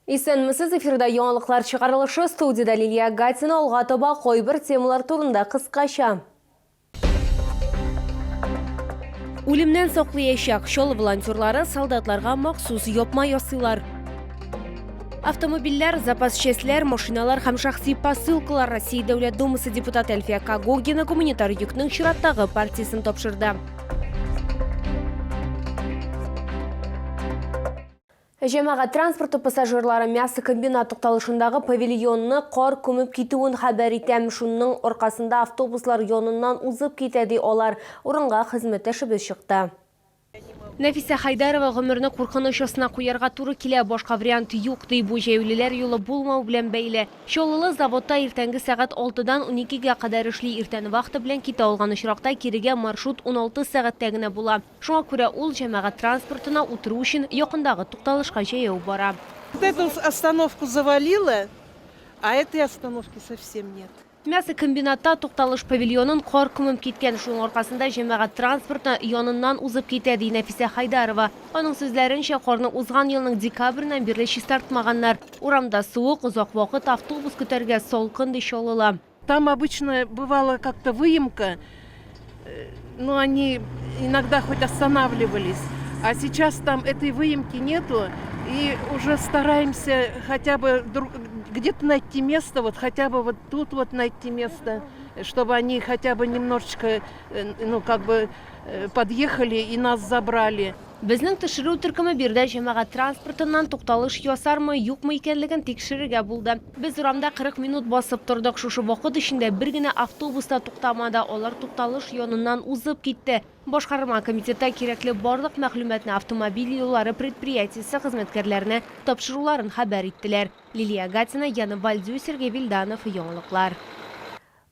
Исәнмесез, эфирда яңалыклар чыгарылышы, студиядә Лилия Гатина, алга таба кайбер темалар турында кыскача. Үлемнән саклыячак Чаллы волонтерлары солдатларга махсус япма ясыйлар. Автомобильләр, запас частьләр, машиналар һәм шәхси посылкалар Россия Дәүләт Думасы депутаты Әлфия Когогина гуманитар йөкнең чираттагы партиясен тапшырды. Җәмәгать транспорты пассажирлары мясокомбинат тукталышындагы павильонны кар күмеп китүен хәбәр итә. Шуның аркасында автобуслар яныннан узып китә, ди алар. Урынга хезмәттәшебез чыкты. Нәфисә Хәйдәрова гомерне куркыныч астына куярга туры килә, башка вариант юк, ди. Бу җәяүлеләр юлы булмау белән бәйле. Чаллылы заводта иртәнге сәгать алтыдан уникегә кадәр эшли, иртән вахта белән китә алган очракта кирегә маршрут 16 сәгатьтә генә була. Шуңа күрә ул җәмәгать транспортына утыру өчен якындагы тукталышка җәяү бара. Вот эту остановку завалило, а этой остановки совсем нет. Мясокомбинатта тукталыш павильонын кар күмеп киткән, шуның аркасында җәмәгать транспорты яныннан узып китә, ди Нәфисә Хайдарова. Аның сүзләренчә, карны узган елның декабреннән бирле чистартмаганнар. Урамда суык, озак вакыт автобус көтәргә салкын, ди чаллылы. Там обычно бывала как-то выемка, но они иногда хоть останавливались. А сейчас там этой выемки нету, и уже стараемся хотя бы где-то найти место, вот хотя бы вот тут вот найти место, чтобы они хотя бы немножечко, ну, как бы подъехали и нас забрали. Безнең төшерү төркеме биредә җәмәгать транспортыннан тукталыш ясармы, юкмы икәнлеген тикшерергә булды. Без урамда 40 минут басып тордык. Шушы вакыт эчендә бер генә автобус та туктамады, алар тукталыш яныннан узып китте. Башкарма комитетта кирәкле барлык мәгълүматны автомобиль юллары предприятиесе хезмәткәрләренә тапшыруларын хәбәр иттеләр. Лилия Гатина, Яна Вальдю, Сергей Вильданов, Яңалыклар.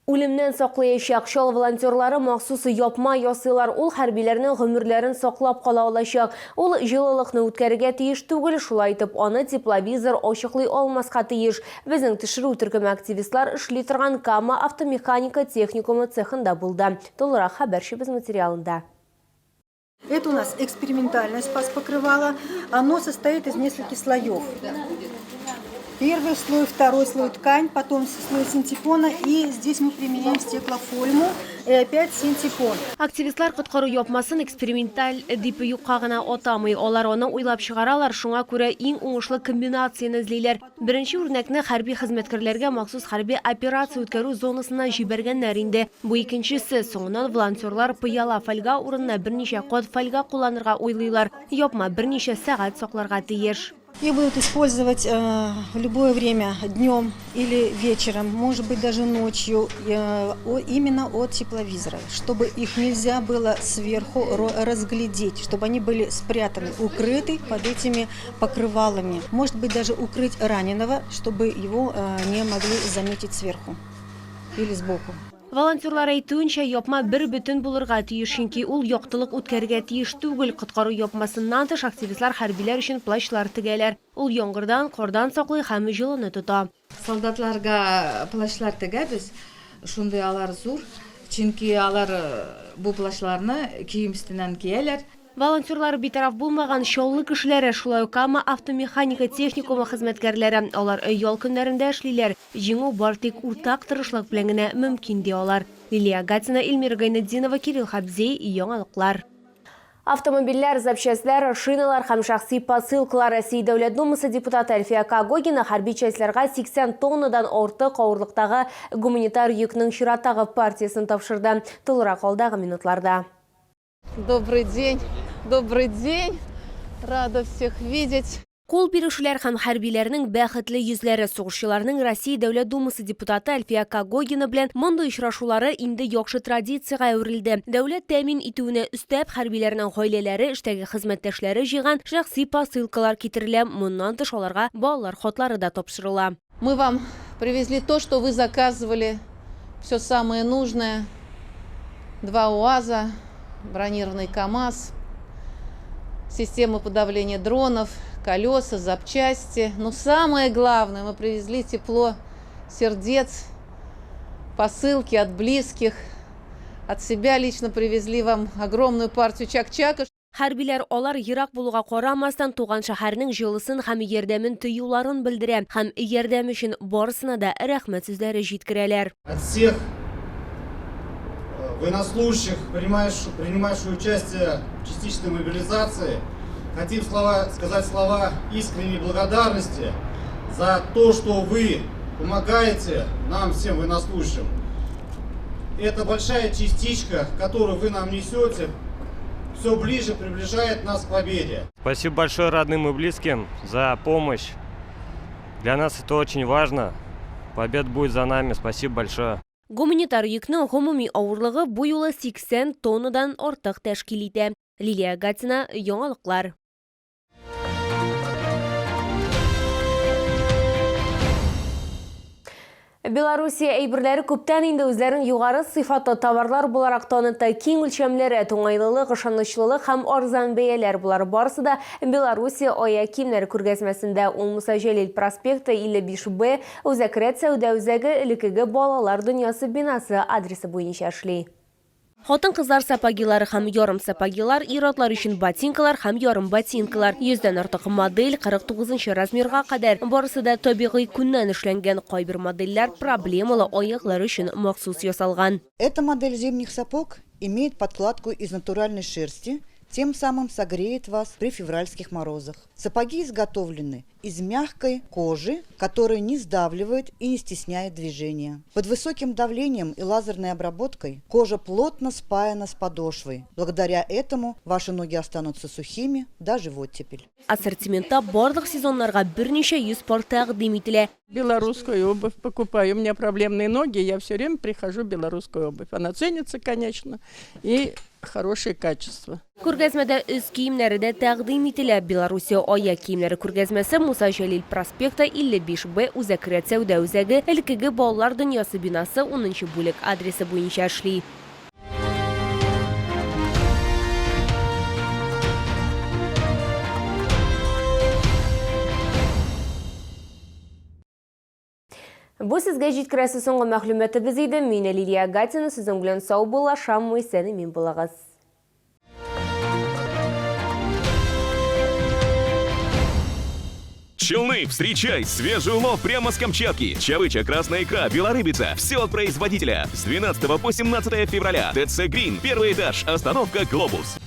Үлемнән саклыячак Чаллы волонтерлары махсус япма ясыйлар. Ул хәрбиләрнең гомерләрен саклап кала алачак. Ул җылылыкны үткәрергә тиеш түгел, шулай итеп аны тепловизор ачыклый алмаска тиеш. Безнең төшерү төркеме активистлар эшли торган Кама автомеханика техникумы цехында булды. Тулырак хәбәрчебез материалында. Это у нас экспериментальное спас-покрывало. Оно состоит из нескольких слоев. Первый слой, второй слой ткань, потом слой синтепона. И здесь мы применяем стеклофольму и опять синтепон. Активистлар коткару япмасын эксперименталь дип юкка гына атамый. Алар аны уйлап чыгаралар, шуңа күрә иң уңышлы комбинацияне эзлиләр. Беренче үрнәкне хәрби хезмәткәрләргә махсус хәрби операция үткәрү зонасына җибәргәннәр инде. Бу икенчесе. Соңыннан волонтерлар пыяла фольга урынына берничә кат фольга кулланырга уйлыйлар. Япма берничә сәгать сакларга тиеш. Их будут использовать в любое время, днем или вечером, может быть даже ночью, именно от тепловизора, чтобы их нельзя было сверху разглядеть, чтобы они были спрятаны, укрыты под этими покрывалами. Может быть, даже укрыть раненого, чтобы его не могли заметить сверху или сбоку. Волонтерлар әйтүенчә, япма бер бөтен булырга тиеш, чөнки ул яктылык үткәрергә тиеш түгел. Коткару япмасыннан тыш, активистлар хәрбиләр өчен плащлар тегәләр. Ул яңгырдан, кардан саклый һәм җылыны тота. Солдатларга плащлар тегәбез, шундый алар зур, чөнки алар бу плащларны кием өстеннән кияләр. Волонтерлар битараф булмаган Чаллы кешеләре, шулай ук Кама автомеханика техникумы хезмәткәрләре. Алар ял көннәрендә эшлиләр. Җиңү бар тик уртак тырышлык белән генә мөмкин, ди алар. Лилия Гатина, Эльмира Гайнетдинова, Кирилл Хабзей, Яңалыклар. Автомобильләр, запчастьләр, шиналар һәм шәхси посылкалар Россия Дәүләт Думасы депутаты Әлфия Когогина хәрби частьләргә 80 тоннадан артык авырлыктагы гуманитар йөкнең чираттагы партиясен тапшырды. Тулырак алдагы минутларда. Добрый день, добрый день, рада всех видеть. Кул бирешүләр һәм хәрбиләрнең бәхетле йөзләре, сугышчыларның Россия Дәүләт Думасы депутаты Әлфия Когогина белән мондый очрашулары инде яхшы традициягә әверелде. Дәүләт тәэмин итүенә өстәп, хәрбиләрнең гаиләләре, эштәге хезмәттәшләре җыйган шәхси посылкалар китерелә, моннан тыш аларга балалар хатлары да тапшырыла. Мы вам привезли то, что вы заказывали, все самое нужное. Два УАЗа, бронированный КАМАЗ, система подавления дронов, колеса, запчасти. Но самое главное, мы привезли тепло сердец, посылки от близких. От себя лично привезли вам огромную партию чак-чака. Хәрбиләр алар ерак булуга карамастан туган шәһәрнең җылысын һәм ярдәмен тоюларын белдерә һәм ярдәм өчен барысына да рәхмәт сүзләре җиткерәләр. От всех военнослужащих, принимающих участие в частичной мобилизации, хотим сказать слова искренней благодарности за то, что вы помогаете нам, всем военнослужащим. Это большая частичка, которую вы нам несете, все ближе приближает нас к победе. Спасибо большое родным и близким за помощь. Для нас это очень важно. Победа будет за нами. Спасибо большое. Гуманитар йөкнең гомуми авырлыгы бу юлы 80 тоннадан артык тәшкил итә. Лилия Гатина, Яңалыклар. Белоруссия әйберләре күптән инде үзләрен югары сыйфатлы товарлар буларак таныта. Киң үлчәмле рәт, уңайлылык, ышанычлылык һәм арзан бәяләр. Болар барысы да Белоруссия аяк киемнәре күргәзмәсендә. Ул Муса Җәлил проспекты 55Б, Үзәк рәт сәүдә үзәге, элеккеге Балалар дөньясы бинасы адресы буенча эшли. Хатын-кызлар сапогилары һәм ярым сапогилар, ир-атлар өчен ботинкалар һәм ярым ботинкалар. Йөздән артык модель, 49 нчы размерга кадәр. Барысы да табигый күннән эшләнгән. Кайбер модельләр проблемалы аяклар өчен махсус ясалган. Эта модель зимних сапог имеет подкладку из натуральной шерсти, тем самым согреет вас при февральских морозах. Сапоги изготовлены из мягкой кожи, которая не сдавливает и не стесняет движения. Под высоким давлением и лазерной обработкой кожа плотно спаяна с подошвой. Благодаря этому ваши ноги останутся сухими даже в оттепель. Ассортиментта барлык сезоннарга берничә йөз пар тәкъдим ителә. Белорусскую обувь покупаю. У меня проблемные ноги, я все время прихожу в белорусскую обувь. Она ценится, конечно, и хорошее качество. Күргәзмәдә өс киемнәре дә тәкъдим ителә. Белоруссия аяк киемнәре күргәзмәсе Муса Җәлил проспекты 55Б, Үзәк рәт сәүдә үзәге, элеккеге Балалар дөньясы бинасы 10 нчы бүлек адресы буенча эшли. Бу сезгә җиткерәсе соңгы мәгълүматыбыз иде. Мин Лилия Гатина сезнең белән саубуллашам. Исән-имин булыгыз. Челны, встречай! Свежий улов прямо с Камчатки! Чавыча, красная икра, белорыбица. Все от производителя. С 12 по 17 февраля. ТЦ Грин. Первый этаж. Остановка Глобус.